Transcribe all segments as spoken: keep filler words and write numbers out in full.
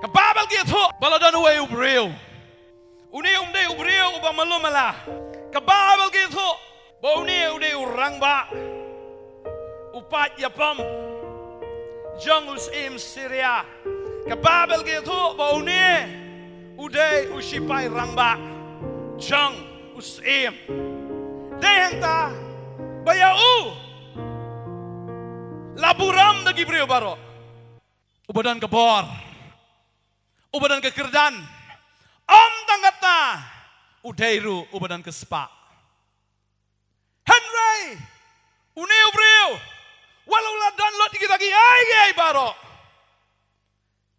Ka Baibl ka ïathuh ba la don uwei u briew. Une um dei u briew uba malu mala. Ka Baibl ka ïathuh ba une u dei u rangbah, u paid ïapom jong u syiem Syria. Ka Baibl ka ïathuh ba une u dei u sipai rangbah jong u syiem. Dei hangta ba ïa u la burom da ki briew baroh. Uba don ka bor, uba don ka kyrdan, ym tang katta, u dei ruh uba don ka spah. Hynrei une u briew, wat la u la don lut ïa kita kiei kiei baroh,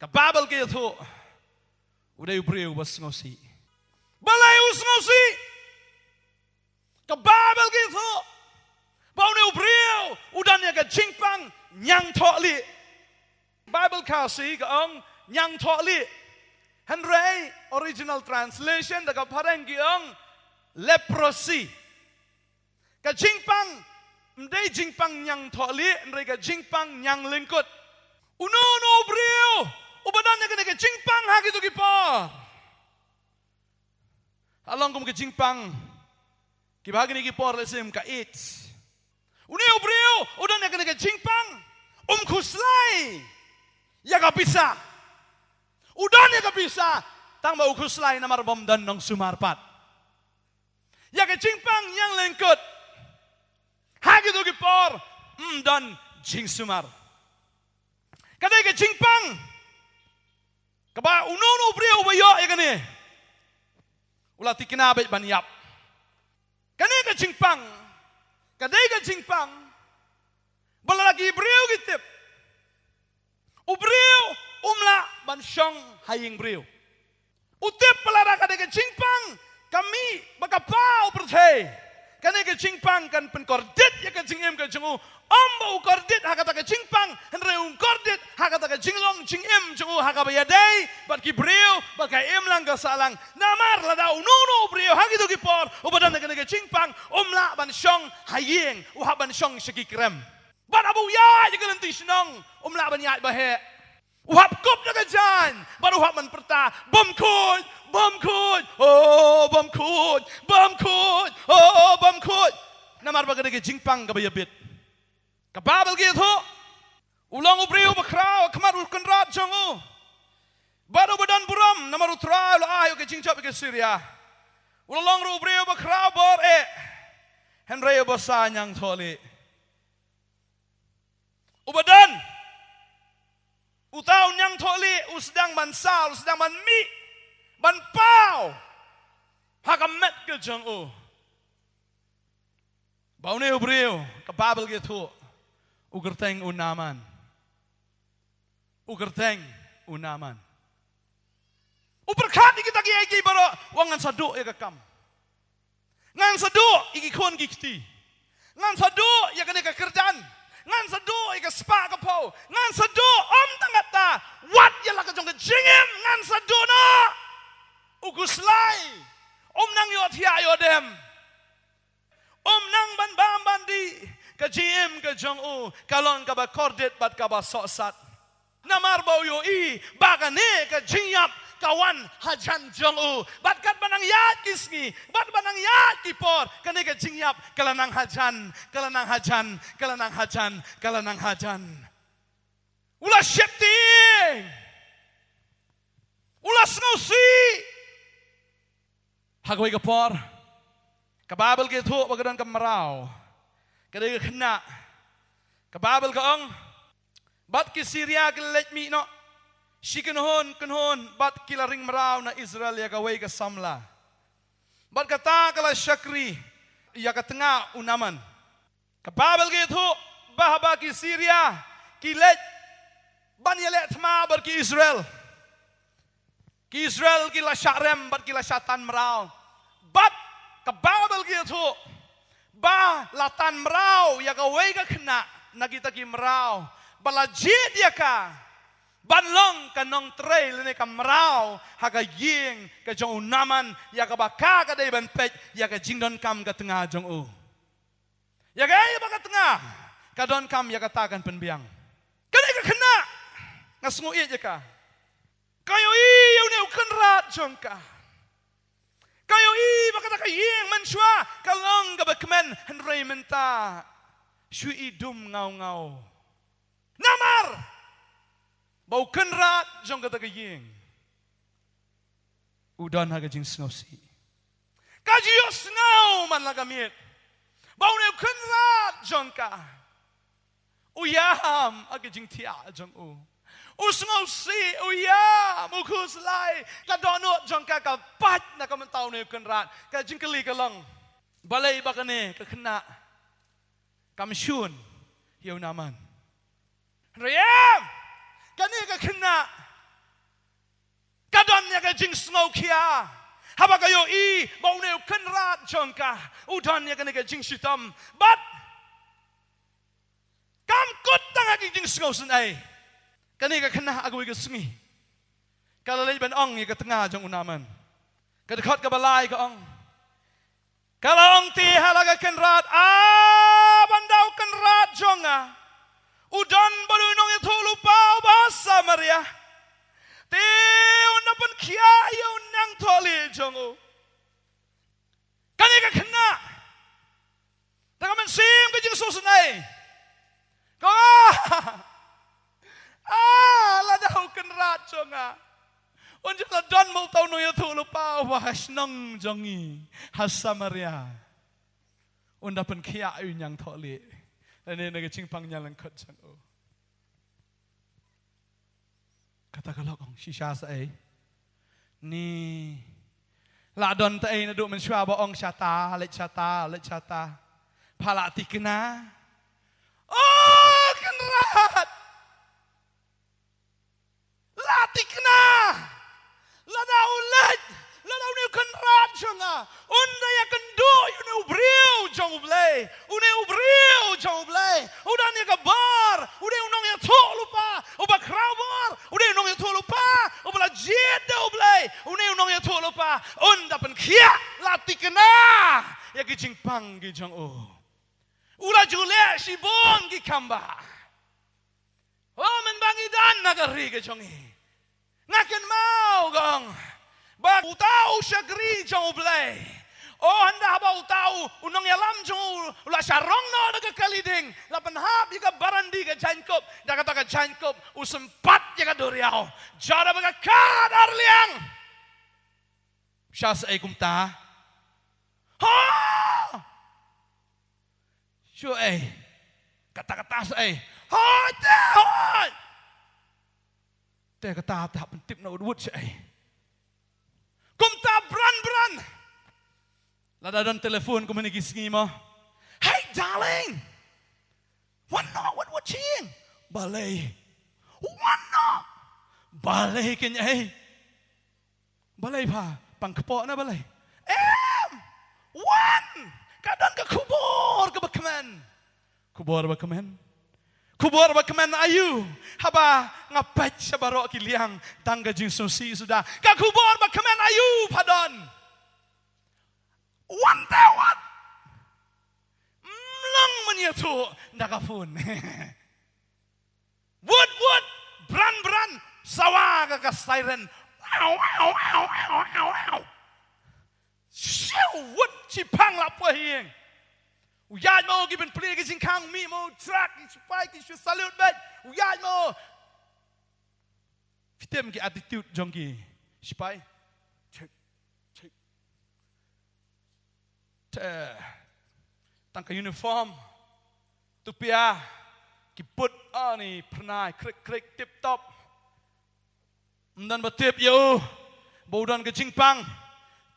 ka Baibl ka ïathuh u dei u briew uba sngewsih. Balei u sngewsih? Ka Baibl ka ïathuh ba une u briew u don ïa ka jingpang ñiangthohlieh. Baibl Khasi ka ong ñiangthohlieh. Hynrei original translation da ka phareng ki ong leprosy. Ka jingpang, ym dei jingpang ñiangthohlieh, hynrei ka jingpang ñianglyngkut. Uno uno u briew uba don ïa kane ka jingpang ha kito ki por, ha long kum ka jingpang kiba ha kine ki por la sim ka AIDS. Une u briew u don ïa kane ka jingpang, um khuslai ïa ka pisa. U don ïa ka pisa, tang ba u khuslai namar ba um don nongsumar pat. Ïa ka jingpang ñianglyngkut, ha kito ki por ym don jingsumar. Ka dei ka jingpang kaba uno uno u briew uba ïoh ïa kane u la thikna beit ban ïap. Kane ka jingpang ka dei ka jingpang ba lada ki briew ki tip, u briew um lah ban shong ha ïing briew. U tip ba lada ka dei ka jingpang ka mih bad ka pa u pyrthei, kane ka jingpang kan pynkordit ïa ka jingim ka jong u. Ym ba u kordit ha kata ka jingpang, hynrei u kordit ha kata ka jinglong jingim jong u ha kaba ïadei bad ki briew, bad ka imlang ka sahlang. Namar lada uno uno u briew ha kito ki por uba don ïa kane ka jingpang, um lah ban shong ha ïing, u hap ban shong sha ki krem. Bad haba u ïaid ïa ka lynti shnong, um lah ban ïaid ba heh. U hap kup da ka jaiñ bad u hap ban pyrta, bym khuid, bym khuid, oh bym khuid, bym khuid, oh bym khuid. Namar ba ka dei ka jingpang kaba ïabit. Ka Baibl ka ïathuh, u long u briew ba khraw ha khmat u kynrad jong u, bad uba don burom, namar U Trai u la ai ïa u ka jingjop ïa ka Syria. U la long ruh u briew ba khraw bor eh, hynrei uba sa ñiangthohlieh. Uba don uta u ñiangthohlieh u sdang ban sah, u sdang ban mih, ban paw ha ka met ka jong u. Ba une u briew, ka Baibl ka ïathuh, u kyrteng u Naaman. U kyrteng u Naaman. U pyrkhat ïa kita kiei kiei baroh, u ong, ngan sa duh ïa ka kam. Ngan sa duh ïa ki khun ki kti. Ngan sa duh ïa kane ka kyrdan. Ngan sa duh ïa ka spah ka phew. Ngan sa duh, ym tang katta, wat ïa la ka jong ka jingim ngan sa duh noh. U khuslai. Um nang ïohthiah ïohdem. Um nang ban bam ban dih. Ka jingim ka jong u ka long kaba kordit bad kaba sohsat. Namar ba u ïohi ba kane ka jingïap ka wan hajan jong u. Bad katba nang ïaid ki sngi, bad ba nang ïaid ki por, kane ka jingïap ka la nang hajan, ka la nang hajan, ka la nang hajan, ka la nang hajan. U la sheptieng. U la sngewsih. Ha kawei ka por, ka Baibl ka ïathuh ba ka don ka mraw, ka dei ka khynnah. Ka Baibl ka ong, bad ki Syria ki la leit mih noh shi kynhun kynhun, bad ki la ring mraw na Israel ïa kawei ka samla. Bad kata ka la shakri ïa ka tnga u Naaman. Ka Baibl ka ïathuh ba haba ki Syria ki leit ban ïaleh thma bad ki Israel, ki Israel ki la shah rem bad ki la shah tan mraw. Bad ka Baibl ka ïathuh ba la tan mraw ïa kawei ka khynnah na kita ki mraw, ba la jied ïa ka ban long ka nongtrei lane ka mraw ha ka ïing ka jong u Naaman, ïa kaba ka ka dei ban peit ïa ka jingdonkam ka tnga jong u. Ïa kaei ba ka tnga ka donkam, ïa kata kan pynbiang. Kane ka khynnah, nga sngewieit ïa ka. Ka ïohi ïa une u kynrad jong ka. Ka ïohi ba kata ka ïing mynshuwa ka long kaba kmen, hynrei mynta shu i dum ngaw ngaw. Namar ba u kynrad jong kata ka ïing u don ha ka jingsngewsih. Ka ju ïohsngew man la ka miet ba une u kynrad jong ka u ïam ha ka jingthiah jong u. U sngewsih, u ïam, u khuslai. Ka dohnud jong ka ka pait na ka bynta une u kynrad. Ka jingkylli ka long, balei ba kane ka khynnah kam shun ïa u Naaman? Hynrei em, kane ka khynnah ka don ïa ka jingsngewkhia haba ka ïohi ba une u kynrad jong ka u don ïa kane ka jingshitom. Bad kam kut tang ha ka jingsngewsynei. Kane ka khynnah ha kawei ka sngi ka la leit ban ong ïa ka tnga jong u Naaman. Ka dkhot kaba lai ka ong, ka la ong te ha la ka kynrad, a ban da u kynrad jong nga u don bad u nongïathuhlypa uba ha Samaria, te un da pynkhiah ïa u nongthohlieh jong u. Kane ka khynnah, tang ka mynsiem ka jingsngewsynei. Ka, ah, lada u kynrad jong nga un ju la don mo uta u nongïathuhlypa uba ha shnong jong ngi ha Samaria, un da pynkhiah ïa u nongthohlieh. Lane na ka jingpang ïalang khot jong u. Kata ka lok ong shisha sa ei. Ni la don ta ei naduh mynshuwa ba ong shata, leit shata, leit shata. Pha la tikna. Oh, kynrad. La tikna. Lada u leit, lada une u kynrad jong nga un da ïakynduh ïa une u briew jong U Blei, une u briew jong U Blei u don ïa ka bor, une u nongïathuhlypa uba khraw bor, une u nongïathuhlypa uba la jied da U Blei, une u nongïathuhlypa un da pynkhiah. La tikna ïa ki jingpang ki jong u. U la ju leh shibun ki kambah. Oh, mynba ngi don na ka ri ka jong ngi, nga kynmaw kong ba uta u shakri jong U Blei, oh, hynda haba uta u nongïalam jong u u la sha rong noh da ka kali ding, la pynhap ïa ka barandi ka jaiñkup, da kata ka jaiñkup u sympat ïa ka duriaw. Jada ba ka kad ar liang. Shisha sa ei kumta. Ha! Shu ei. Kata kata sa ei. Hoi te hoi. Te kata te hap pyntip na u dwut sa ei. Kumta bran bran. Lada don telefon kumne ki sngi mo. Hey darling. Wan noh wat wat shing. Balei. Wan noh. Balei kynja ei. Balei pha pang kpoh na balei? Em! Wan! Ka don ka khubor kaba kmen. Khubor ba kmen. Khubor ba kmen aïu? Haba nga peit sha baroh ki liang tang ka jingsngewsih suda. Ka khubor ba kmen aïu pha don? Wan te wan. Mlong mynta ïathuh da ka phone. Wut wut, bran bran, sawa ka ka siren. Wow, wow, wow. Shiw wut shipang la poi ïing. U ïaid mo ki pynplie ki jingkhang, mih mo u truck, ki sipai ki shu salute bad u ïaid mo. Phi tip ki attitude jong ki sipai. Check, check. Te tang ka uniform, tupia, ki boot, ani phyrnai, krik krik, tip top. Ym don ba tip ïa u ba u don ka jingpang.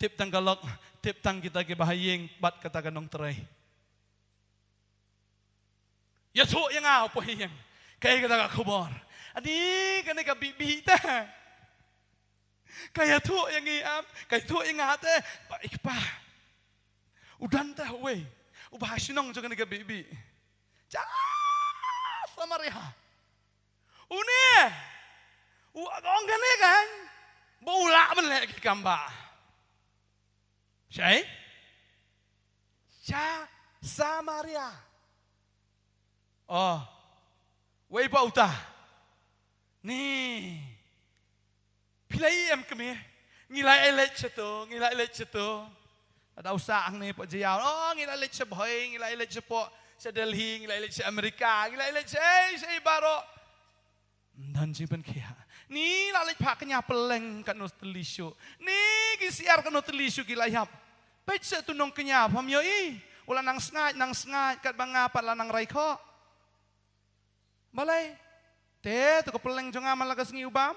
Tip tang ka lok, tip tang kita kiba ha ïing bad kata ka nongtrei. Ïathuh ïa nga u poi ïing. Kaei kata ka khubor? Ani kane ka bih bih te. Ka ïathuh ïa ngi em, ka ïathuh ïa nga te. Ba i kpa. U don te uwei uba ha shnong jong kane ka bih bih. Ja Samaria. Une u ong kane kan ba u lah ban leh ki kam ba. Shai? Sha Samaria. Oh. Wei pa uta. Ni. Lei em kmie. Ngi la ïa leit shato, ngi la ïa leit shato. Lada u sah hangne hapoh Jaïaw. Oh, ngi la ïa leit sha Bhoi, ngi la ïa leit shapoh, sha Delhi, ngi la ïa leit sha Amerika, ngi la ïa leit sha ei, sha ei baroh. Ym don jingpynkhiah. Ni la leit phah kñia pylleng katno tylli shuh. Ni ki syiar katno tylli shuh ki la ïap. Peit seh tu nongkñia, pham ïohi. U la nang sngaid, nang sngaid, katba nga pat la nang rai khoh. Balei? Te, tu ka pylleng jong nga man la ka sngi u bam.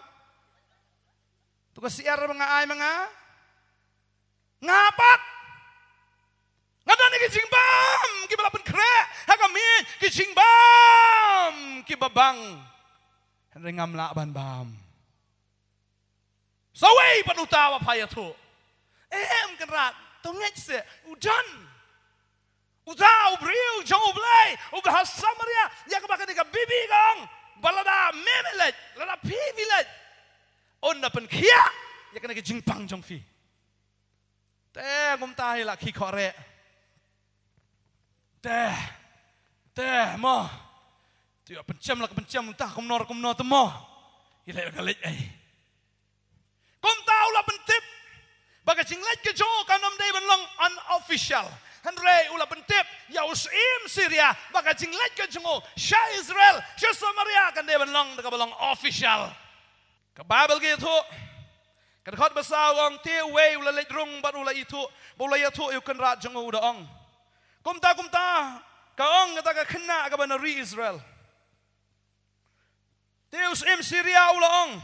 Tu ka syiar ba nga ai ma nga. Nga pat. Nga don ïa ki jingbam kiba la pynkhreh ha ka miej, ki jingbam kiba bang. Hynrei ngam lah ban bam. Sa wei pat uta ba pha ïathuh. Em, Kynrad, to ngeit seh, u don uta u briew jong U Blei uba ha Samaria, ïa kaba kane ka baby ka ong ba lada me me leit, lada phi phi leit, un da pynkhiah ïa kane ka jingpang jong phi. Te kumta hi la khie khohreh. Te, te mo. Te ïa pynchem la ka pynchem, te kumno kumno te mo. Ïa leit la ka leit ei. Kumta u la pyntip ba ka jingleit ka jong u kan ym dei ban long unofficial. Hynrei u la pyntip ïa u syiem Syria ba ka jingleit ka jong u sha Israel, sha Samaria kan dei ban long da kaba long official. Ka Baibl ka ïathuh, ka dkhot ba saw ka ong, te uwei u la leit rung bad u la ithuh, ba u la ïathuh ïa u kynrad jong u, u da ong. Kumta kumta ka ong kata ka khynnah kaba na ri Israel. Te u syiem Syria u la ong,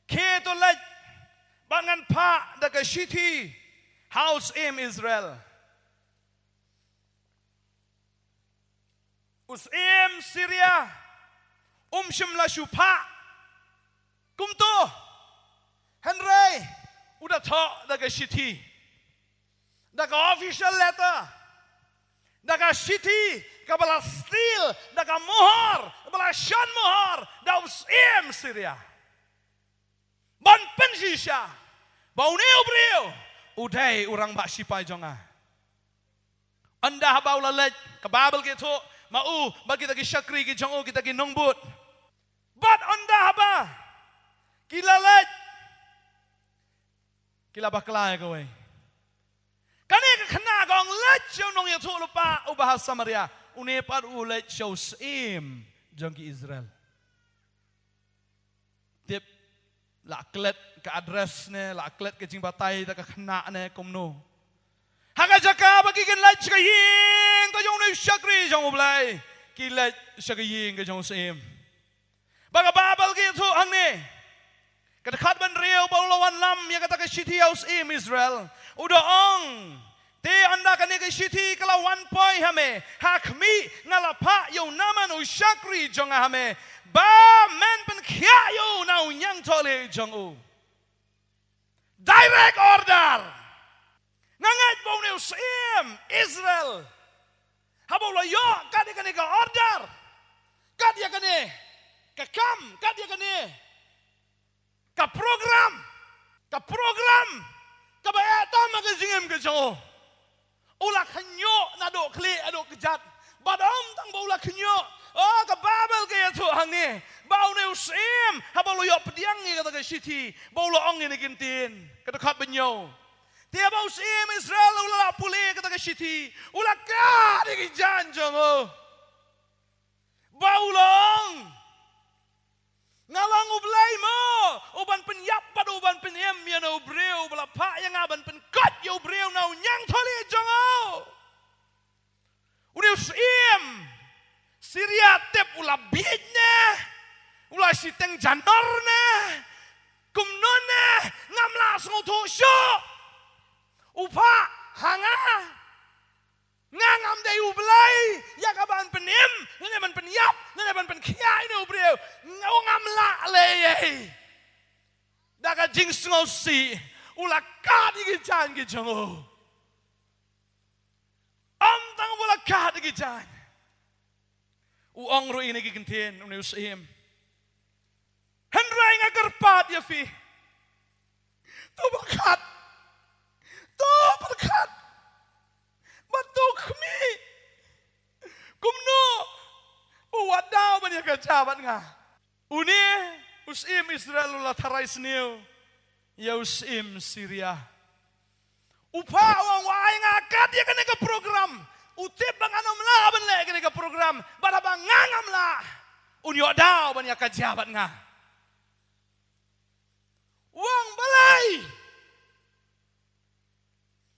khie to leit bad ngan phah da ka shithi ha u syiem Israel. U syiem Syria um shym la shu phah kumto, hynrei u da thoh da ka shithi, da ka official letter, da ka shithi kaba la seal da ka mohor, ba la shan mohor da u syiem Syria, ban pynshisha ba une u briew u dei u rangbah shipai jong nga. Ynda haba u la leit, ka Baibl ka ïathuh, ma u bad kita ki shakri ki jong u, kita ki nongbud. Bad ynda haba ki la leit, ki la bakla ïa kawei. Kane ka khynnah ka ong leit sha u nongïathuhlypa uba ha Samaria. Une pat u leit sha u syiem jong ki Israel. Tip, la klet ka address ne, la klet ka jingbatai da ka khynnah ne kumno. Ha ka jaka ba ki khlem leit sha ka ïing ka jong une u shakri jong U Blei, ki leit sha ka ïing ka jong u syiem. Ba ka Baibl ka ïathuh hangne, ka dkhot ba hynriew, ba u la wanlam ïa kata ka shithi ha u syiem Israel, u da ong, te ynda kane ka shithi ka la wan poi ha me, ha khmih, nga la phah ïa u Naaman u shakri jong nga ha me, ba men pynkhiah ïa u na u ñiangthohlieh jong u. Direct order. Nga ngeit ba une u syiem Israel, haba u la ïoh kat ïa kane ka order, kat ïa kane ka kam, kat ïa kane ka program, ka program kaba eh tam ha ka jingim ka jong u, u la khñiuh naduh khlieh haduh kjat. Bad ym tang ba u la khñiuh, oh, ka Baibl ka ïathuh hangne ba une u syiem, haba u la ïoh pdiang ïa kata ka shithi, ba u la ong ïa kine ki ktien, ka dkhot ba hynñiew, te haba u syiem Israel u la lah pule ïa kata ka shithi, u la kad ïa ki jaiñ jong u, ba u la ong, nga long U Blei mo uban pynïap bad uban pynim ïa une u briew, ba la phah ïa nga ban pynkoit ïa u briew na u ñiangthohlieh jong u. Une u syiem Syria tip, u la bieit ne, u la shiteng janor ne, kumno ne, ngam lah sngewthuh shuh. U phah ha nga, nga ngam dei U Blei ïa ka ban pynim, lane ban pynïap, lane ban pynkhiah ïa une u briew. Nga, u ngam lah lei ei. Da ka jingsngewsih u la kad ïa ki jaiñ ki jong u. Ym tang ba u la kad ïa ki jaiñ, u ong ruh ïa kine ki ktien une u syiem. Hynrei nga kyrpad ïa phi, to pyrkhat, to pyrkhat bad to khmih kumno ba u wad daw ban ïakajia bad nga. Une u syiem Israel u la tharai sniew, ïa u syiem Syria. U phah u ong, "Wa ai nga kat ïa kane ka program." U tip ba ngan ym lah ban leh kane ka program. Bad haba nga ngam lah, un ïoh daw ban ïa ka jia bad nga. U ong, "Balei?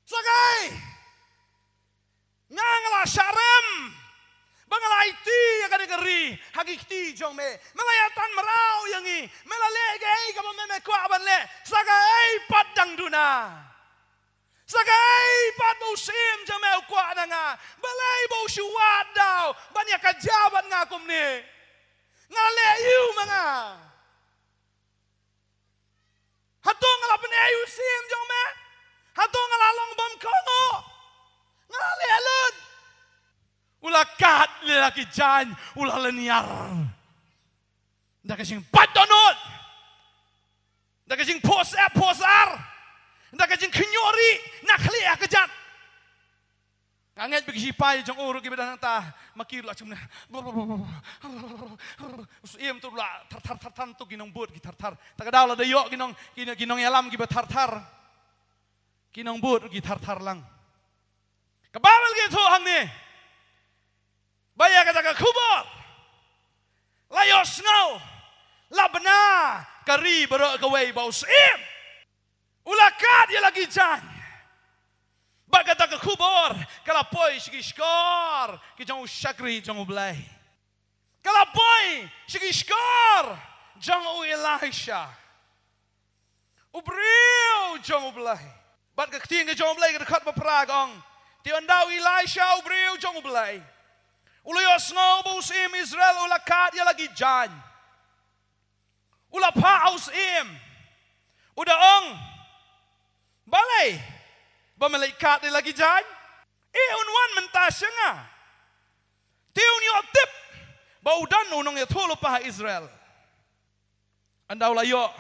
Sa kaei? Nga nga la shah rem ba nga la aiti ïa kane ka ri ha ki kti jong me. Me la ïa tan mraw ïa ngi. Me la leh kaei kaba me me kwah ban leh. Sa kaei pat dang duna? Sa kaei pat ba u syiem jong me u kwah na nga? Balei ba u shu wad daw ban ïa ka jia bad nga kumne? Nga la leh aïu ma nga? Hato nga la pyneh ïa u syiem jong me? Hato nga la long bym kohnguh? Nga la leh lut." U la kat ïa la ki jaiñ, u la lynñiar da ka jingpait dohnud, da ka jingphohseh phohsar, da ka jingkhynñiuh rieh na khlieh ha kjat. Nga ngeit ba ki shipai jong u ruh kiba don hangta, ma ki ruh la shim ne. U syiem tu la thar thar thar thar tu ki nongbud ki thar thar. Ta ka daw lada ïoh ki nong, ki, ki nongïalam kiba thar thar, ki nongbud ki thar thar lang. Ka Baibl ka ïathuh hangne ba ïa kata ka khubor la ïohsngew, la bna ka ri baroh kawei ba u syiem u la kat ïa la ki jaiñ. Bad kata ka khubor ka la poi sha ki shkor ki jong u shakri jong U Blei. Ka la poi sha ki shkor jong u Elisha, u briew jong U Blei. Bad ka ktien ka jong U Blei ka dkhot ba phra ka ong, te ynda u Elisha u briew jong U Blei u la ïohsngew ba u syiem Israel u la kat ïa la ki jaiñ, u la phah ha u syiem, u da ong, "Balei ba me leit kat ïa la ki jaiñ? Eh, un wan mynta sha nga, te un ïoh tip ba u don u nongïathuhlypa ha Israel." Ynda u la ïoh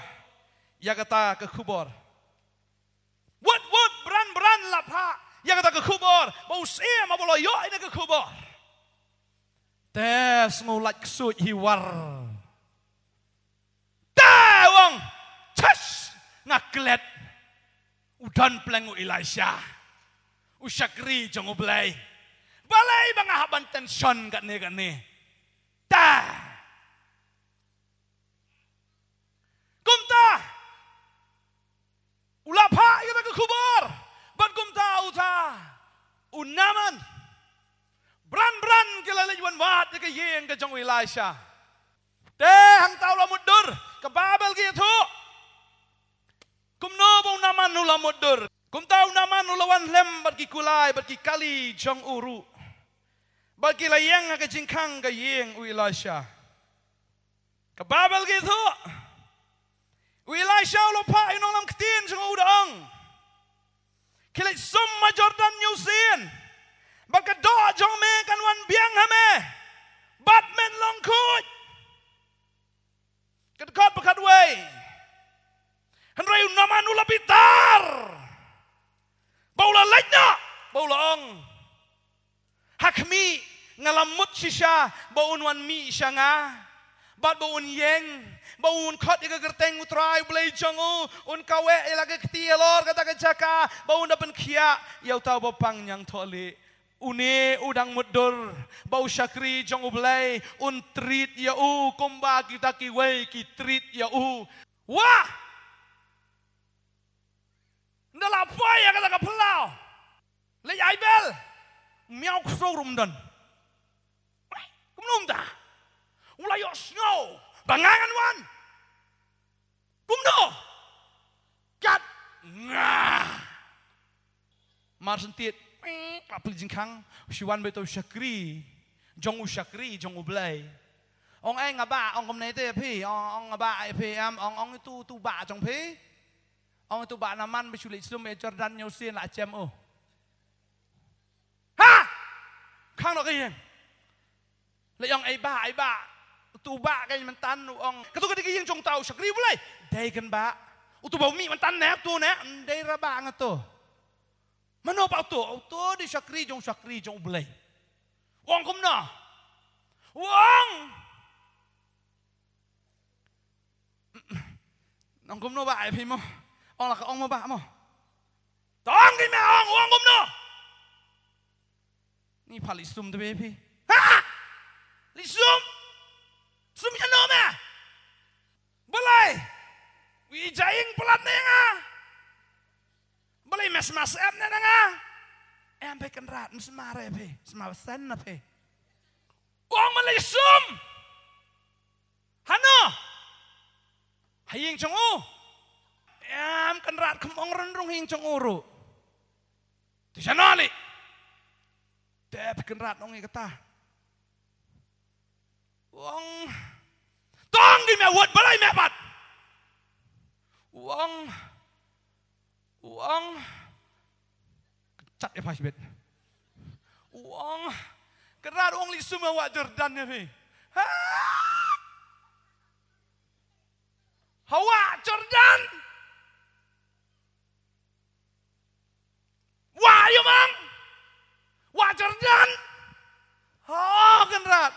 ïa kata ka khubor, wut wut bran bran la phah ïa kata ka khubor ba u syiem haba u la ïoh ïa ka khubor, te sngew lait ksuid hi war. Te u ong, "Chas, nga klet. U don pleng u Elisha, u shakri jong U Blei. Balei ba nga hap ban tension katne katne?" Te kumta u la phah ïa kata ka khubor. Bad kumta uta u Naaman, bran bran ki la leit wan wad ïa ka ïing ka jong u Elisha. Te hangta u la mutdur. Ka Baibl ka ïathuh kumno ba u Naaman u la mutdur. Kumta u Naaman u la wan lem bad ki kulai bad ki kali jong u ruh, bad ki la ïeng ha ka jingkhang ka ïing u Elisha. Ka Baibl ka ïathuh, u Elisha u la phah ïa u nonglam ktien jong u, u da ong, "Khie leit sum ha Jordan hynñiew sien, bad ka doh jong me kan wan biang ha me, bad men long khuid." Ka dkhot ba khatwei. Hynrei u Naaman u la bitar, ba u la leit noh, ba u la ong, "Ha khmih, nga la mut shisha ba un wan mih sha nga, bad ba un ïeng, ba un khot ïa ka kyrteng U Trai U Blei jong u, un kaweh ïa la ka kti halor kata ka jaka, ba un da pynkhiah ïa uta uba pang ñiangthoh lieh. Une u dang mutdur ba u shakri jong U Blei un treat ïa u kumba kita kiwei ki treat ïa u." Wah! Nda la poi ïa kata ka phyllaw, leit ai bel, miaw ksew ruh ym don. Kumno mynta? U la ïohsngew ba nga ngan wan. Kumno? Kat nga. Mar shen tied, ka plie jingkhang, u shu wan beit u shakri jong u shakri jong U Blei. Ong, "Ai nga bah, ong kumne te phi, ong, ong nga bah ai phi em, ong, ong tu, tu bah jong phi. Ong tu bah Naaman ba shu leit sum ha Jordan hynñiew sien la jem u." Ha! Khang noh ka ïing. La ong, "Ai bah, ai bah, utu bah ka mynta u ong." Katu ka dei ka ïing jong uta u shakri U Blei? Dei kan bah. Utu ba u mih mynta ne, utu ne? Dei ra bah nga tu. Mano bah utu? Utu dei shakri jong shakri jong U Blei. U ong kumno? U ong, "Ong kumno bah ai phi mo? Ong la ka ong mo bah mo. Tang ki me ong, ong kumno. Ni pha leit sum te phi. Ha! Leit sum. Sum ïa no me. Balei. Wi jaing palat ne nga. Balei me sma sep ne nga. Em phi Kynrad, me sma re phi. Sma sen na phi. Ong me leit sum. Hano. Ha ïing jong u. Em Kynrad, kham ong rynrung ha ïing jong u ruh. Te shano leit. Te phi Kynrad ong ïa kata. Ong. Tang ki me wad balei me pat. Ong. Ong. Chat ïa pha shibit. Ong. Kynrad ong leit sum ha wah Jordan ïa phi. Ha. Ha wah Jordan. Wah ïa mang. Wah Jordan. Ha Kynrad.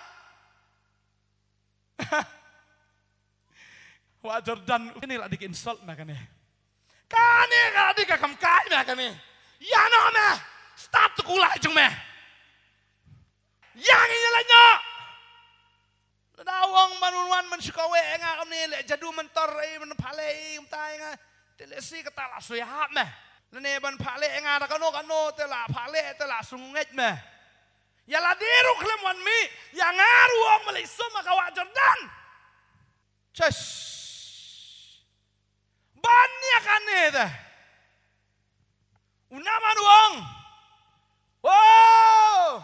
Wah Jordan, kane la dei ka insult me kane. Kane ka la dei ka kam kai me kane. Ïa no me. Start to kulai jong me. Ïa ngi ïa la nya. Lada ong man un wan man shu kaweh nga kamne leh jadu man tor ei man pha leh ei kumta ei nga. Te leh si kata la shu ïahap me. Lane ban pha leh ei nga da kano kano te la pha leh te la shu ngeit me. Ïa lade ruh khlem wan mih, ïa nga ruh ong me leit sum ha ka wah Jordan. Chesh. Ban ïa kane te. U Naaman u ong. Oh!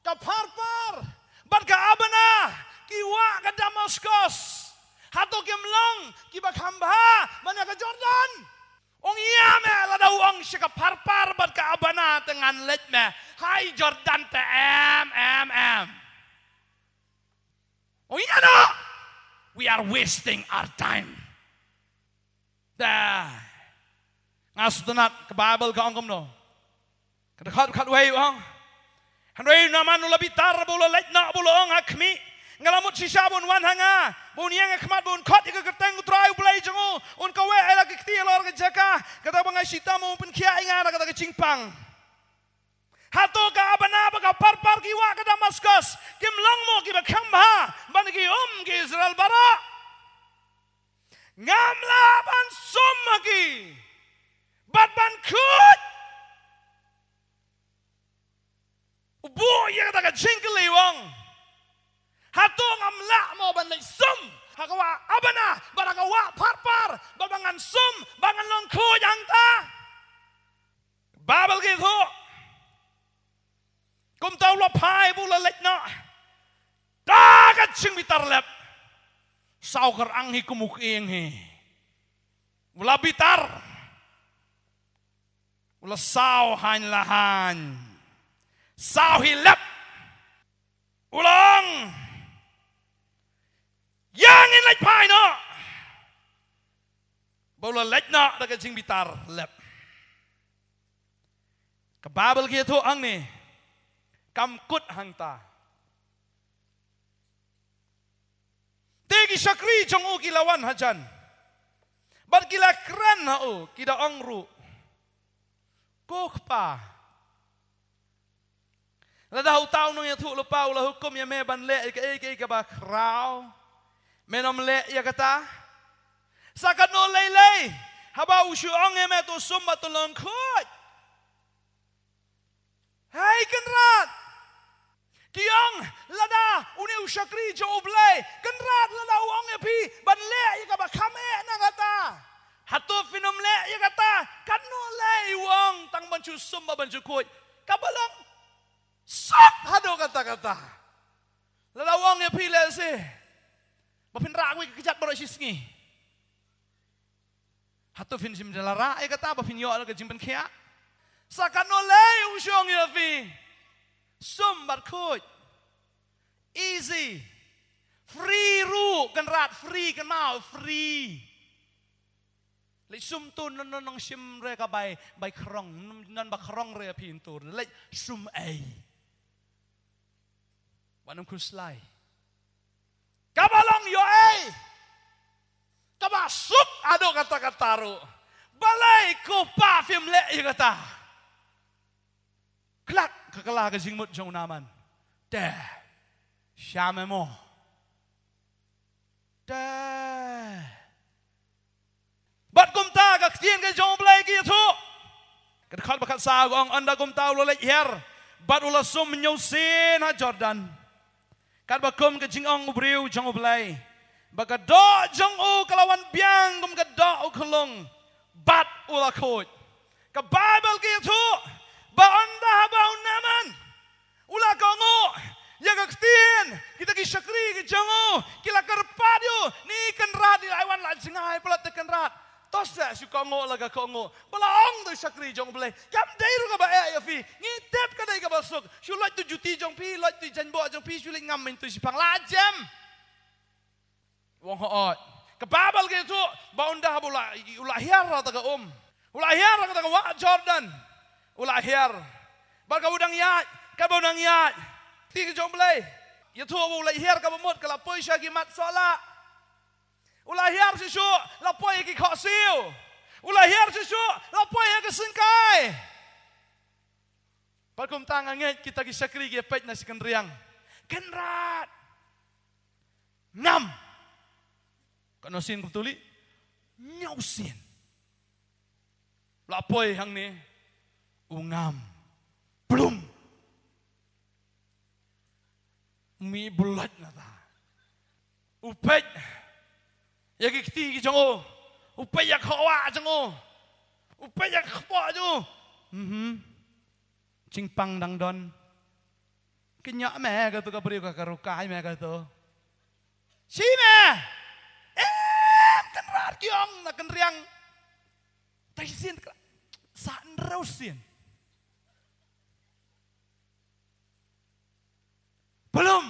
Ka Pharpar bad ka Abana ki wah ka Damaskos. Hato kim long kiba kham bha ban ïa ka Jordan? Ong ïa me lada u ong sha ka Pharpar bad ka Abana te ngan leit me. Hai Jordan te em em em. Ong ïa no. We are wasting our time. Da. Nga sngewtynnat ka Baibl ka ong kumno. Ka dkhot khatwei u ong. Hynrei u Naaman u la bitar ba u la leit noh ba u la ong ha khmih. Nga la mut shisha ba un wan ha nga. Ba un ïeng ha khmat ba un khot ïa ka kyrteng u Trai u Blei jong u. Un kaweh ïa la ki kti halor ka jaka. Kata ba nga shitom un pynkhiah ïa nga da kata ka jingpang. Hato ka Abana bad ka Pharpar ki wah ka Damaskos kim long mo kiba kham bha ban ki um ki Israel baroh? Ngam lah ban sum ha ki bad ban khuid. U buh ïa kata ka jingkylli u ong. Hato ngam lah mo ban leit sum ha ka wah Abana bad ha ka wah Pharpar bad ba ngan sum ba ngan long khuid hangta? Baibl ka ïathuh. Kumta u la phai ba u la leit noh. Da ka jingbitar lep. Saw kyrang hi kum u kyieng hi. U la bitar. U la saw haiñ la haiñ. Saw hi lep. U la ong. Ïa ngin leit phai noh. Ba u la leit noh da ka jingbitar lep. Ka Baibl ka ïathuh hangne. Kam kut hangta. Te ki shakri jong u ki la wan hajan. Bad ki la kren ha u, ki da ong ruh. Ko kpa. Lada uta u nongïathuhlypa u la hukum ïa me ban leh ïa kaei kaei kaba khraw. Men ym leh ïa kata. Sa katno lei lei. Haba u shu ong ïa me to sum bad to long khuid. Hei Kynrad. Ki ong lada une u shakri jong U Blei. Kynrad lada u ong ïa phi ban leh ïa kaba kham eh na kata. Hato phin ym leh ïa kata. Katno lei u ong tang ban shu sum bad ban shu khuid. Kaba long. Suk haduh katta katta. Lada u ong ïa phi lehse ba phin rah wei ka kjat baroh shi sngi. Hato phin shim da la rah ïa kata ba phin ïoh ka jingpynkhiah. Sa katno lei u shong ïa phi. Sum bad khuid. Easy. Free ruh, Kynrad free, kynmaw free. Leit sum tu non non nong shim re ka bai, bai khrong, non ba khrong re phi tu. Leit sum ei. Wan ym khuslai. Kaba long ïoh ei. Kaba suk haduh katta katta ruh. Balei ko pa phim leh ïa kata? Khlak ka kylla ka jingmut jong u Naaman. Te. Shah me mo. Te. Bad kumta ka ktien ka jong U Blei ka ïathuh. Ka dkhot ba khatsaw ka ong, ynda kumta u la leit hiar bad u la sum hynñiew sien ha Jordan. Katba kum ka jingong u briew jong U Blei. Ba ka doh jong u ka la wan biang kum ka doh u khyllung. Bad u la khuid. Ka Baibl ka ïathuh ba ynda haba u Naaman u la kohnguh ïa ka ktien, kita ki shakri ki jong u ki la kyrpad ïa u, ni Kynrad, i la ai wan la jngai palat te Kynrad. To sa shu kohnguh la ka kohnguh. Ba la ong da u shakri jong U Blei, kam dei ruh kaba eh ïa phi. Ngi tip ka dei kaba suk. Shu loit tu juti jong phi, loit tu janbok jong phi, shu leit ngam mynta shipang la jem. Wong hooid. Ka Baibl ka ïathuh ba ynda haba u la, u la hiar ha kata ka um. U la hiar ha kata ka wah Jordan. U la hiar. Bad kaba u dang ïaid, kaba u dang ïaid. Ktien ka jong U Blei. Ïathuh ba u la hiar kaba mut ka la poi sha ki mat sohlah. U la hiar shuh shuh, la poi ha ki khohsiew. U la hiar shuh shuh, la poi ha ka syngkai. Bad kumta nga ngeit kita ki shakri ki ïa peit na shi kynriang. Kynrad. Ngam. Katno sien kumta u lih? Hynñiew sien. La poi hangne. U ngam. Plum. Mih bloit na ta. U peit ïa ki kti ki jong u. U peit ïa ka wah jong u. U peit ïa ka kpoh jong u. Mhm. Jingpang dang don. Kynnoh me katu ka briew ka, ka rukai me katu. Shi me. Em, Kynrad, ki ong na kynriang. Te shisien ka, sa hynriew sien. Plum.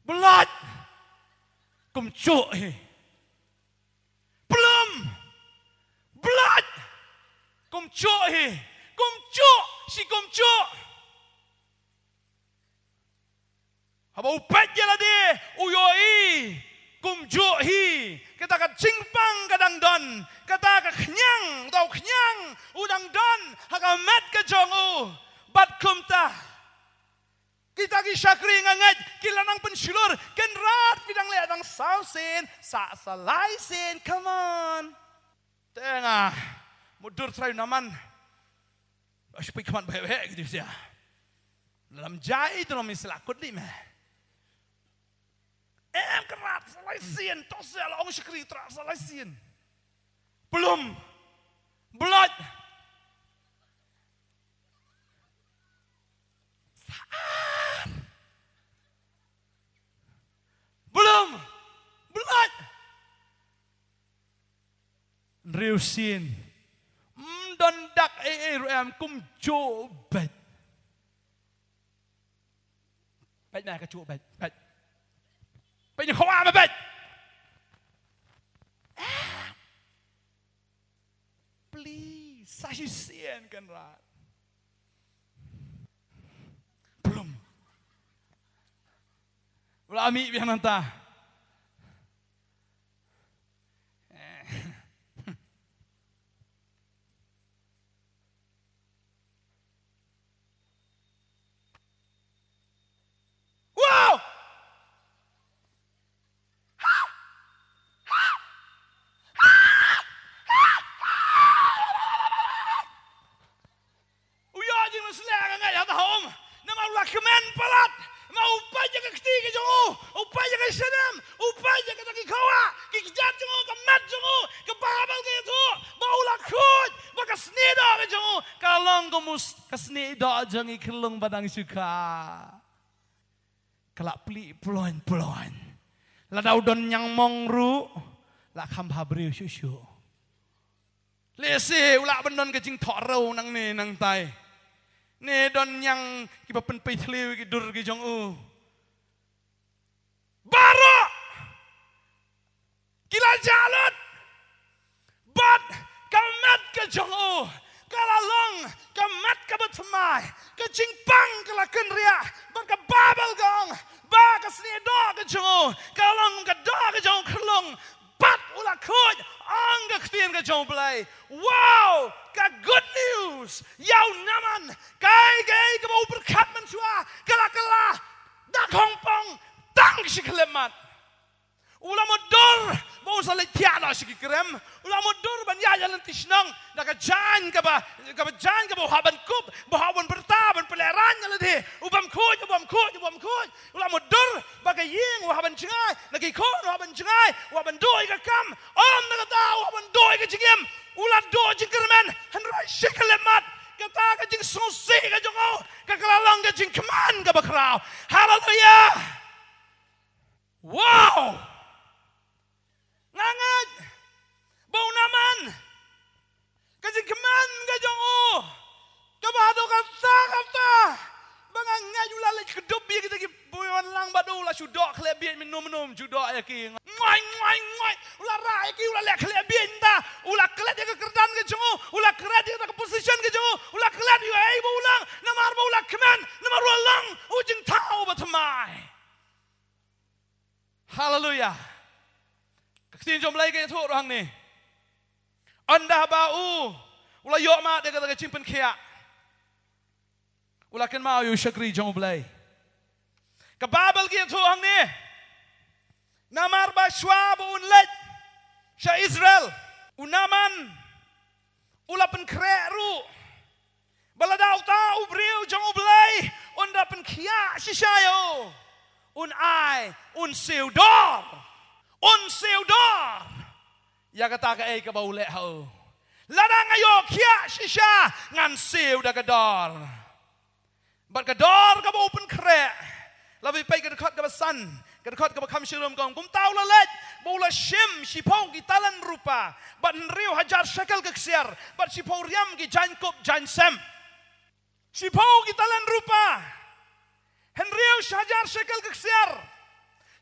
Bloit. Kumjuh hi. Plum. Bloit. Kumjuh hi. Kumjuh. Shi kumjuh. Haba u peit ïa lade, u ïohi kumjuh hi. Kata ka jingpang ka dang don. Kata ka khñiang, kata u khñiang u dang don ha ka met ka jong u. Bad kumta, kita ki shakri nga ngeit ki la nang pynshlur. Kynrad, phi dang leh tang saw sien, sa sa lai sien, come on. Te nga mutdur trai u Naaman. Shu peit khmat bheh bheh ki dei sia. Lam jai tu, mi sla kut di me. Em, Kynrad, sa lai sien, to sia, la ong shakri, Kynrad, sa lai sien. Plum. Bloit. Sa ar. Plum. Bloit. Hynriew sien. Ym don dak ei ei ruh em, kumjuh beit. Beit na ka juh beit, beit. Beit na ka wah beit. Please, sa shisien Kynrad. Plum. U la mih biang nangta. Wow! U ïoh jingmynshlur nga ngeit ha ta ha um. Namar u la kmen palat. Namar u peit ïa ka kti ka jong u. U peit ïa ka snem. U peit ïa kata ki khawa. Ki kjat jong u, ka met jong u. Ka Baibl ka ïathuh ba u la khuid. Ba ka snieh doh ka jong u ka long kum u s-, ka snieh doh jong i khyllung ba dang shu kha. Ka la plie ploiñ ploiñ. Lada u don ñiangmong ruh la kham bha briew shuh shuh. Lehse u lah ban don ka jingthoh rau nangne nangtai. Ne don ñiang kiba pynpei thliew ïa ki dur ki jong u. Baroh ki la jah lut. Bad ka met ka jong u ka la long ka met kaba thymmai, ka jingpang ka la kynriah. Bad ka Baibl ka ong ba ka snieh doh ka jong u ka long ka doh ka jong u khyllung. Bad U la khuid, ong ka ktien ka jong U Blei. Wow, ka good news. Ïa u Naaman, kaei kaei kaba u pyrkhat mynshuwa, ka la kylla da khongpong tang shi khyllipmat. U la mutdur ba un sa leit thiah noh sha ki krem. U la mutdur ban ïaid ïa lynti shnong da ka jaiñ kaba, kaba jaiñ kaba u hap ban kup, ba u hap ban pyrta, ban pynlehraiñ ïa lade. U bym khuid, u bym khuid, u bym khuid. U la mutdur ba ka ïing u hap ban jngai, na ki khun u hap ban jngai, u hap ban duh ïa ka kam. Ym na kata, u hap ban duh ïa ka jingim. U la duh jingkyrmen, hynrei shi khyllipmat, kata ka jingsngewsih ka jong u ka la long ka jingkmen kaba khraw. Haleluia. Wow! Nga ngeit ba u Naaman, ka jingkmen ka jong u, kaba haduh katta katta ba nga ngeit u la leit kdup ïa kita ki briew wanlang, bad u la shu doh khleh bieit, mynno mynno um ju doh ïa ki. Ngoi, ngoi, ngoi. U la rah ïa ki, u la leh khleh bieit mynta. U la klet ïa ka kyrdan ka jong u, u la klet ïa ka position ka jong u, u la klet ïa ei ba u long, namar ba u la kmen, namar u la long u jingthaw uba thymmai. Haleluia. Ka ktien jong U Blei ka ïathuh ruh hangne. Ynda ba u, u la ïoh mad ïa kata ka jingpynkhiah, u la kynmaw ïa u shakri jong U Blei. Ka Baibl ka ïathuh hangne, namar ba shuwa ba un leit sha Israel, u Naaman u la pynkhreh ruh ba lada uta u briew jong U Blei un da pynkhiah shisha ïa u, un ai, un siew dor. Un siew dor ïa kata kaei kaba u leh ha u. Lada nga ïoh khiah shisha, ngan siew da ka dor. Bad ka dor kaba u pynkhreh, la phi peit ka dkhot kaba san, ka dkhot kaba kham sharum ka ong, kumta u la leit ba u la shim shiphew ki talent rupa, bad hynriew hajar shekel ka ksiar, bad shiphew riam ki jaiñkup jaiñsem. Shiphew ki talent rupa, hynriew hajar shekel ka ksiar,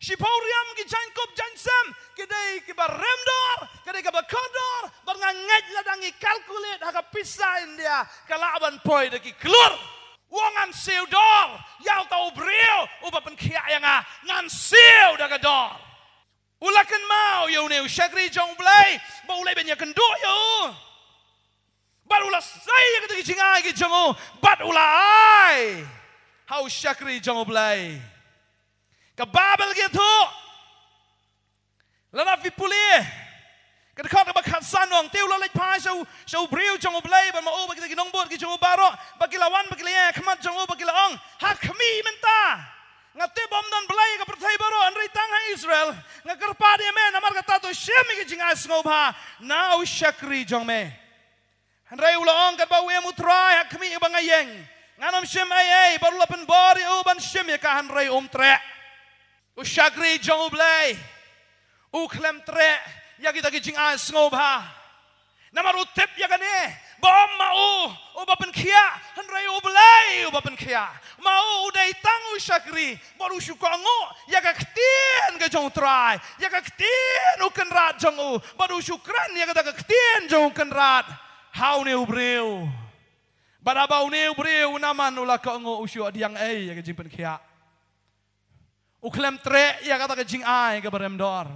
shiphew riam ki jaiñkup jaiñsem, ki dei kiba rem dor, ki dei kiba kordor, bad nga ngeit lada ngi calculate ha ka pisa India, ka lah ban poi da ki klur. U ong, ngan siew dor ïa uta u briew uba pynkhiah ïa nga, ngan siew da ka dor. U la kynmaw ïa une u shakri jong U Blei ba u leit ban ïakynduh ïa u. Bad u la sei ïa kata ka jingai ka jong u, bad u la ai ha u shakri jong U Blei. Ka Baibl ka ïathuh, lada phi pule ka dkhot kaba khatsan, u ong, te u la leit phai sha u, sha u briew jong U Blei bad ma u bad kita ki nongbud ki jong u baroh, bad ki la wan bad ki la ïaid ha khmat jong u bad ki la ong, ha khmih mynta, nga tip ba ym don Blei ha ka pyrthei baroh, hynrei tang ha Israel. Nga kyrpad ïa me, namar kata to shim ïa ka jingai sngewbha na u shakri jong me. Hynrei u la ong, katba u im u Trai ha khmih ba nga ïeng, ngan ym shim ei ei. Bad u la pynbor ïa u ban shim ïa ka, hynrei um treh. U shakri jong U Blei u khlem treh ïa kita ki jingai sngewbha. Namar u tip ïa kane, ba ym ma u uba pynkhiah, hynrei U Blei uba pynkhiah. Ma u u dei tang u shakri, bad u shu kohnguh ïa ka ktien ka jong u Trai, ïa ka ktien u Kynrad jong u, bad u shu kren ïa kata ka ktien jong u Kynrad ha une u briew. Bad haba une u briew u Naaman u la kohnguh, u shu ïoh pdiang ei ïa ka jingpynkhiah. U khlem treh ïa kata ka jingai kaba rem dor.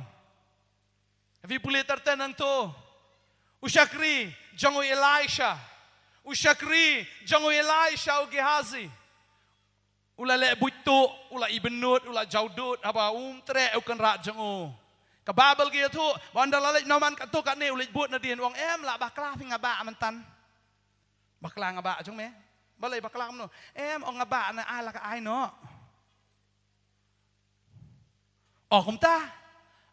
Phi pule ter ter nangto, u shakri jong u Elisha, u shakri jong u Elisha, u Gehazi, u la leh buit tuh, u la ibynnud, u la jawdud, haba um treh u Kynrad jong u. Ka Baibl ka ïathuh ba ynda la leit Naaman katto katne, u leit bud nadien, u ong, em, lah bakla phi nga bah myntan? Bakla nga bah jong me? Balei bakla kumno? Em, ong nga bah, na ai la ka ai noh. Oh, kumta.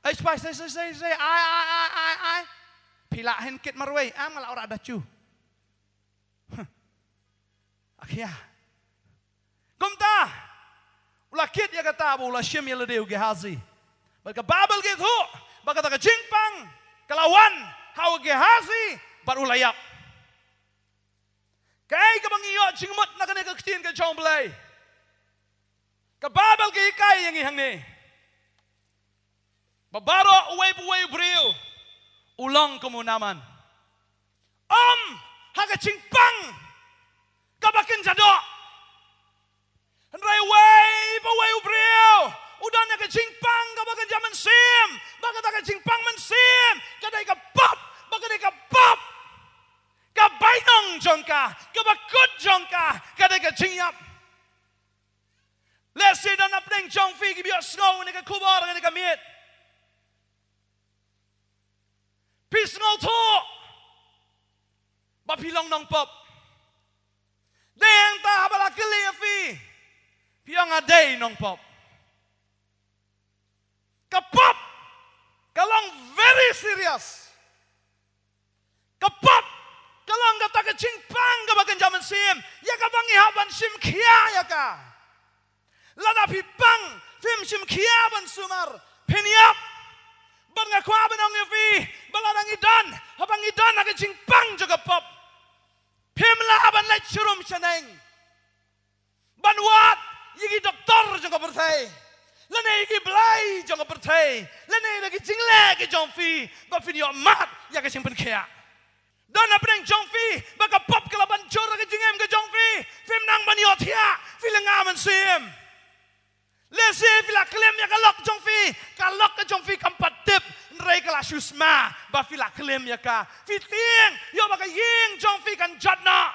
Ai, spai, sai, sai, sai, sai, ai, ai, ai, ai, ai. Phi lah hin kit marwei, em, nga lah orah da chu. Huh. Akhia. Kumta. U la kit ïa kata bad u la shim ïa lade u Gehazi. Bad ka Baibl ka ïathuh ba kata ka jingpang ka la wan ha u Gehazi bad u la ïap. Kaei kaba ngi ïoh jingmut na kane ka ktien ka jong U Blei? Ka Baibl ka hikai ïa ngi hangne ba baroh uwei pa uwei u briew u long kum u Naaman. Ym ha ka jingpang kaba kynja doh. Hynrei uwei pa uwei u briew u don ha ka jingpang kaba kynja mynsiem. Kata ka jingpang mynsiem ka dei ka pop, ba ka dei ka pop. Ka bainong jong ka, ka bakut jong ka, ka dei ka jingïap. Lehse don napdeng jong phi kiba ïohsngew ïa kane ka khubor, ïa kane ka miet. Phi sngewthuh ba phi long nongpop. Dei hangta haba la kylli ïa phi, phi ong nga dei nongpop. Ka pop ka long very serious. Ka pop ka long kata ka jingpang kaba kynja mynsiem, ïa kaba ngi hap ban shim khia ïa ka. Lada phi pang, phim shim khia ban sumar, phin ïap. Bad nga kwah ban ong ïa phi ba lada ngi don, haba ngi don ha ka jingpang jong ka pop, phim lah ban leit sharum shaneng ban wad ïa ki doktor jong ka pyrthei, lane ïa ki blei jong ka pyrthei, lane ïa ki jingleh ki jong phi, ba phin ïoh mad ïa ka jingpynkhiah. Don napdeng jong phi ba ka pop ka la ban jur ha ka jingim ka jong phi, phim nang ban ïohthiah, phi lynga mynsiem. Lehse phi la klim ïa ka lok jong phi, ka lok ka jong phi kam pat tip, hynrei ka la shu sma ba phi la klim ïa ka. Phi tieng ïoh ba ka ïing jong phi kan jot noh,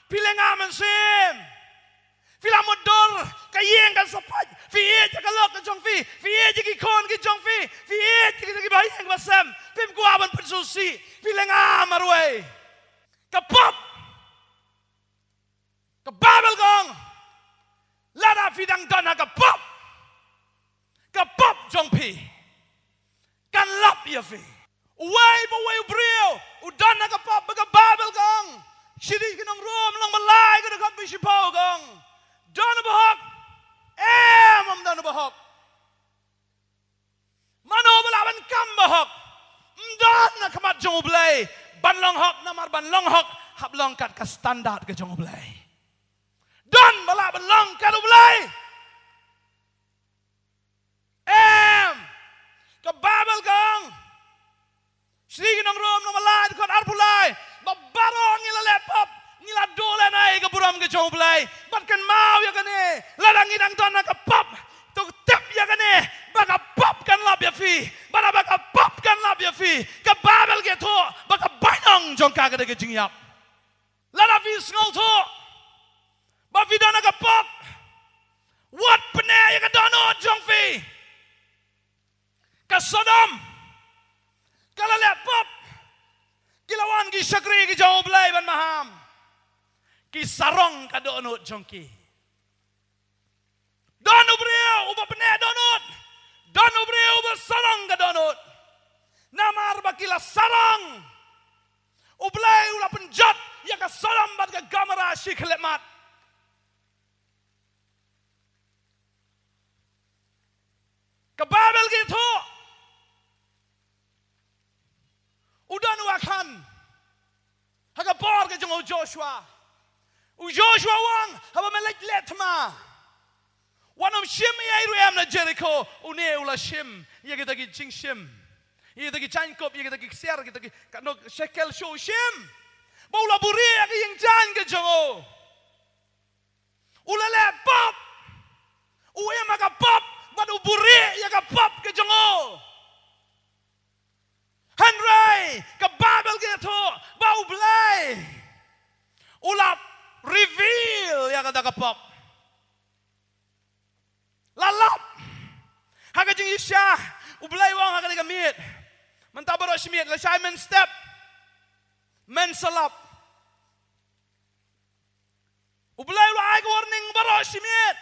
phi lynga mynsiem. Phi la mutdur, ka ïing kan sa pait. Phi ïeit ïa ka lok ka jong phi, phi ïeit ïa ki khun ki jong phi, phi ïeit ïa ki, ïa ki bahaïing basem. Phim kwah ban pynsngewsih, phi lynga marwei. Ka pop, ka Baibl ka ong, lada phi dang don ha ka pop, ka pop jong phi kan lap ïa phi. Uwei pa uwei u briew u don ha ka pop, ba ka Baibl ka ong, Shithi ki nong Rom lynnong ba lai ka dkhot ba shiphew ka ong, don uba hok? Em, ym don uba hok. Mano ba lah ban kam ba hok? Ym don ha khmat jong U Blei ban long hok, namar ban long hok hap long kat ka standard ka jong U Blei. Don ba lah ban long kat U Blei? Em. Ka Baibl ka ong, Shithi ki nong Rom lynnong ba lai dkhot arphew lai, ba baroh ngi la leh pop, ngi la duh lehnoh ïa ka burom ka jong U Blei. Bad kynmaw ïa kane, lada ngi dang don ha ka pop, to tip ïa kane, ba ka pop kan lap ïa phi. Bad haba ka pop kan lap ïa phi, ka Baibl ka ïathuh ba ka bainong jong ka ka dei ka jingïap. Lada phi sngewthuh ba phi don ha ka pop, wat pyneh ïa ka dohnud jong phi. Ka Sodom ka la leh pop, ki la wan ki shakri ki jong U Blei ban maham. Ki sarong ka dohnud jong ki. Don u briew uba pyneh dohnud, don u briew uba sarong ka dohnud. Namar ba ki la sarong, U Blei u la pynjot ïa ka Sodom bad ka Gomorrah shi khyllipmat. Ka Baibl ka ïathuh, u don u Akhan ha ka por ka jong u Joshua. U Joshua u ong, haba me leit leh thma, wat nym shim ei ei ruh em na Jerikho. Une u la shim ïa kita ki jingshim, ïa kita ki jaiñkup, ïa kita ki ksiar, kita ki katno shekel shuh u shim. Ba u la buhrieh ïa ka ïing jaiñ ka jong u. U la leh pop. U im ha ka pop bad u buhrieh ïa ka pop ka jong u. Hynrei ka Baibl ka ïathuh ba U Blei u la reveal ïa kata ka pop. La lap. Ha ka jingïasha, U Blei u ong ha kane ka miet, mynta baroh shi miet, lashai men step, men sa lap. U Blei u la ai ka warning baroh shi miet.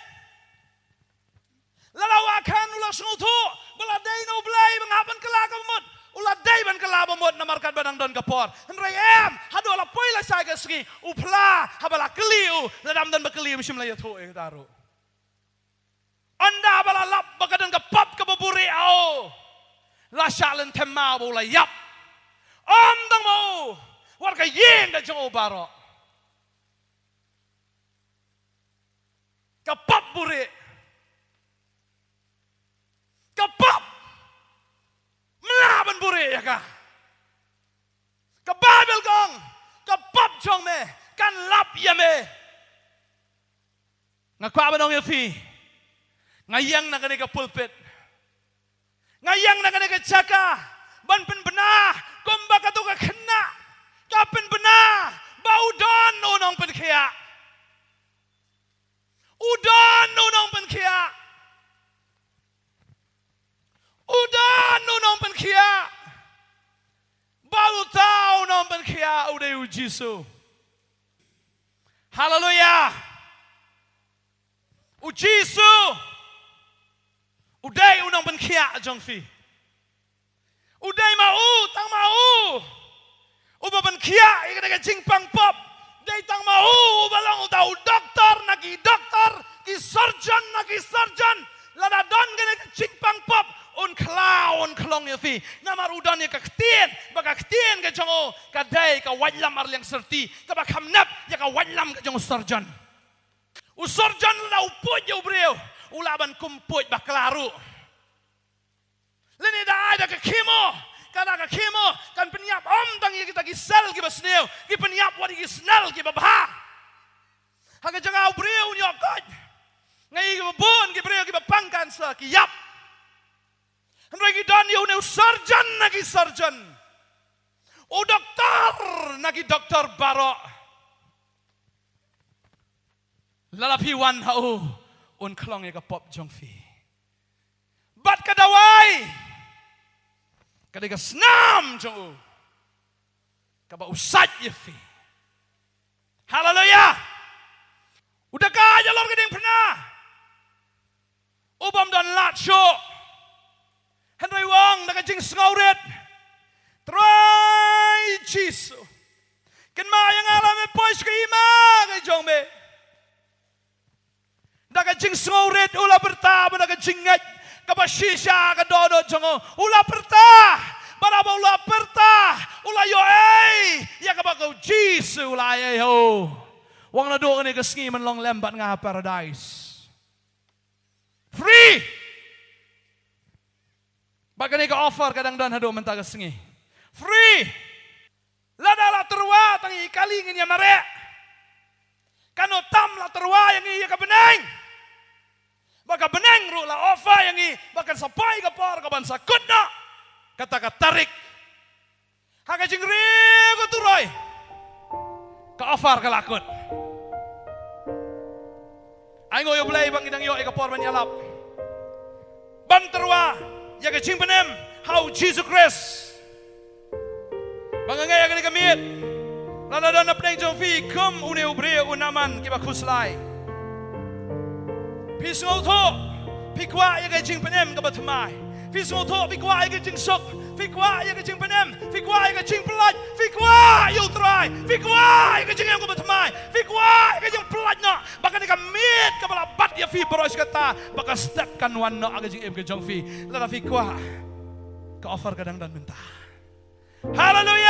Lada u Akhan u la sngewthuh ba la dei na U Blei ban hap ban kylla kaba mut, u la dei ban kylla ba mut namar katba dang don ka por. Hynrei em, haduh la poi lashai ka sngi, u phla, haba la kylli u, lada ym don ba kylli, ym shym la ïathuh ïa kata ruh. Ynda ba la lap ba ka don ka pop kaba buhrieh ha u, la shah lynthem ma u ba u la ïap. Ym tang ma u, wat ka ïing ka jong u baroh. Ka pop buhrieh. Ka pop, me lah ban buhrieh ïa ka. Ka Baibl ka ong, ka pop jong me kan lap ïa me. Nga kwah ban ong ïa phi, nga ïeng na kane ka pulpit, Nga ïeng na kane ka jaka ban pynbna kumba kato ka khynnah ka pynbna ba u don u nongpynkhiah. U don u nongpynkhiah. U don u nongpynkhiah. Bad uta u nongpynkhiah u dei u Jisu. Haleluia. U Jisu u dei u nongpynkhiah jong phi. U dei ma u, tang ma u uba pynkhiah ïa kane ka jingpang pop. Dei tang ma u uba long uta u doktor na ki doktor, ki surgeon na ki surgeon. Lada don kane ka jingpang pop, un khlaw, un khlong ïa phi. Namar u don ïa ka ktien, ba ka ktien ka jong u ka dei ka waitlam ar liang syrti kaba kham nep ïa ka waitlam ka jong u surgeon. U surgeon lada u puid ïa u briew, u lah ban kum puid bakla ruh. Lane da ai da ka chemo, ka da ka chemo kan pynïap ym tang ïa kita ki sel kiba sniew, ki pynïap wat ïa ki sel kiba bha. Ha ka jaka u briew un ïoh koit. Nga ïohi kiba bun ki briew kiba pang cancer ki ïap. Hynrei ki don ïa une u surgeon na ki surgeon, u doktor na ki doktor baroh. Lada phi wan ha u, un khlong ïa ka pop jong phi. Bad ka dawai ka dei ka snam jong u kaba u sait ïa phi. Haleluia. U da kait halor ka diengphna, u bym don lad shuh. Hynrei u ong da ka jingsngewrit, Trai Jisu, kynmaw ïa nga lada me poi sha ka hima ka jong me. Da ka jingsngewrit u la pyrta, bad da ka jingngeit kaba shisha ka dohnud jong u, u la pyrta. Bad haba u la pyrta, u la ïoh ei ïa kaba ka u Jisu u la ai ei ha u. Wan naduh kane ka sngi men long lem bad nga ha paradise. Free. Bad kane ka offer ka dang don haduh mynta ka sngi. Free. Lada la tyrwa tang ïa i kali ngin ïa mareh, kan ym tam la tyrwa ïa ngi ïa ka bneng. Ba ka bneng ruh la offer ïa ngi ba kan sa poi ka por kaban sa kut noh kata ka tarik. Ha ka jingriewkhuid ka offer ka la kut. Ai nguh ïa u Blei ba ngi dang ïoh ïa ka por ban ïalap, ban tyrwa ïa ka jingpynim ha u Jisu Khrist. Ba nga ngeit ïa kane ka miet, lada don na pdeng jong phi kum une u briew u Naaman kiba khuslai. Phi sngewthuh, phi kwah ïa ka jingpynim kaba thymmai. Phi sngewthuh, phi kwah ïa ka jingsuk. Phi kwah ïa ka jingpynim. Phi kwah ïa ka jingpyllait. Phi kwah ïa u Trai. Phi kwah ïa ka jingim kaba thymmai. Phi kwah ïa ka jingpyllait noh. Ba kane ka miet kaba la bat ïa phi baroh shi katta, ba ka step kan wan noh ha ka jingim ka jong phi. Lada phi kwah, ka offer ka dang don mynta. Haleluia.